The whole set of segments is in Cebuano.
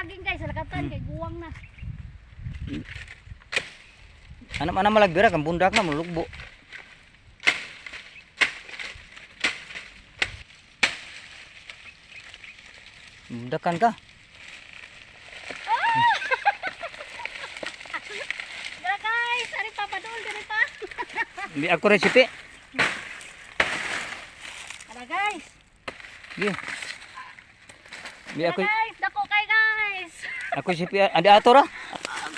saging, guys, lakatan kay guwang na. Ano man malagbira kang bundak na mulugbo. Bundakan ka. Dara, guys, ari pa padul diri pa. Hindi ako recipe. Ara, guys. Sige. Hindi Ara, ako guys, dako kay, guys. ako recipe andi ato ra.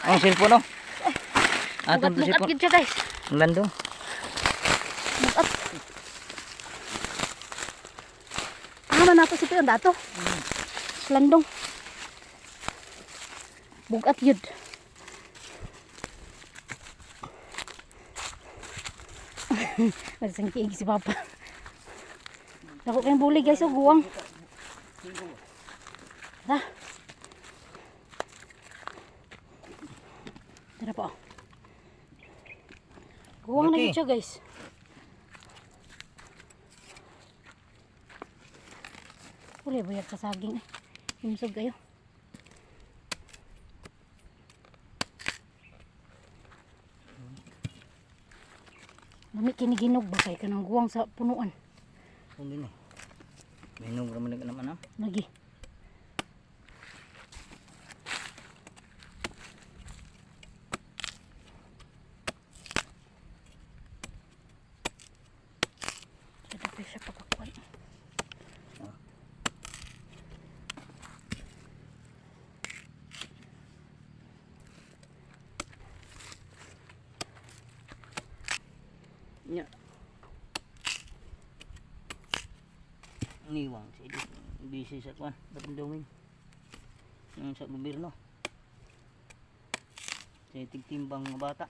Ang cellphone, oh. Ato Bugat to bugat cellphone. gid siya, guys. Ang lando. Bugat. Ah, man nato si Pion dato. Landong. Bugat yun. Nagsangkiig si Papa. Dako kayong buli, guys, oh, guwang. Tara. Tara po. Guwang na Laki. yun siya, guys. Uli, buyag sa saging eh. Imsog kayo. Mami, kiniginog ba kay kanang guwang sa punuan? Hindi ni. Minog ra man naman ah. Lagi. Kada pa siya pagkakuan. Nya. Niwang si Edith. Busy sa kwan. Batundungin. Yung sa gobyerno. Sa tigtimbang mga bata.